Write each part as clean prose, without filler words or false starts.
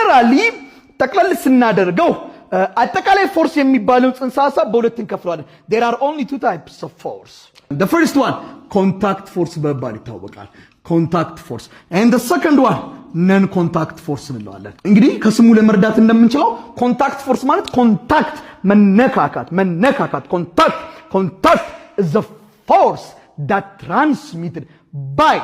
Generally ጠቅለል ስናደርገው አጠቃላይ force የሚባለው ጽንሰ ሀሳብ በሁለት እንከፍለዋለን። There are only two types of force. The first one contact force በመባል ይታወቃል። Contact force, and the second one non contact force እንለዋለን። እንግዲህ ከስሙ ለመረዳት እንደምንችለው contact force ማለት contact መነካካት፣ መነካካት፣ contact. Contact is the force that transmitted by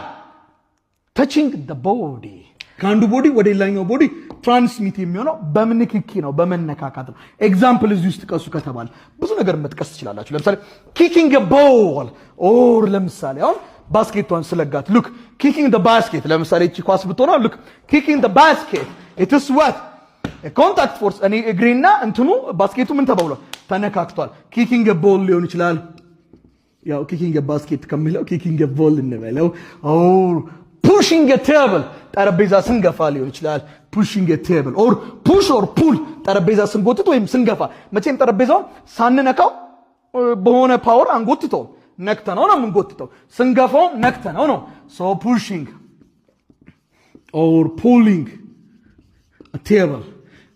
touching the body. ከአንዱ body ወደ ሌላኛው body transmit የሚሆነው በንክኪ ነው፣ በመነካካት ነው። Example እዚህ ውስጥ ጥቀሱ ከተባለ ብዙ ነገር መጥቀስ ትችላላችሁ። ለምሳሌ kicking ball or ለምሳሌ አሁን basket ቷን ስለጋት፣ look, kicking the basket። ለምሳሌ እቺ ኳስ ብትሆን፣ look, kicking the basket, it's what? Contact force። እኔ እግሬና እንትኑ basket ኡ ምን ተባብሏል? ተነካክቷል። Kicking ball ሊሆን ይችላል። ያው kicking basket ከሚለው kicking ball እንበለው። Or pushing table፣ ጠረጴዛ ስንገፋ ሊሆን ይችላል። Pushing table or push or pull፣ ጠረጴዛ ስንጎትት ወይም ስንገፋ። መቼም ጠረጴዛውን ሳንነካው በሆነ power አንጎትተውም። ነክተነው ነው የምንጎትተው። ስንገፋውም ነክተነው ነው። So pushing or pulling table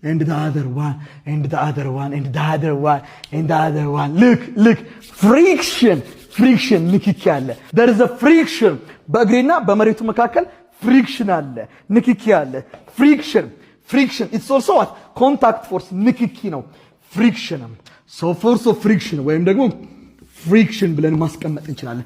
and the other one and the other one and the other one and the other one. Look, look, friction, friction፣ ንክኪ አለ። There is a friction። በእግሬና በመሬቱ መካከል friction አለ፣ ንክኪ አለ። Friction, friction, it's also what? Contact force፣ ንክኪ ነው። Friction ም so force of friction ወይም ደግሞ friction ብለን ማስቀመጥ እንችላለን።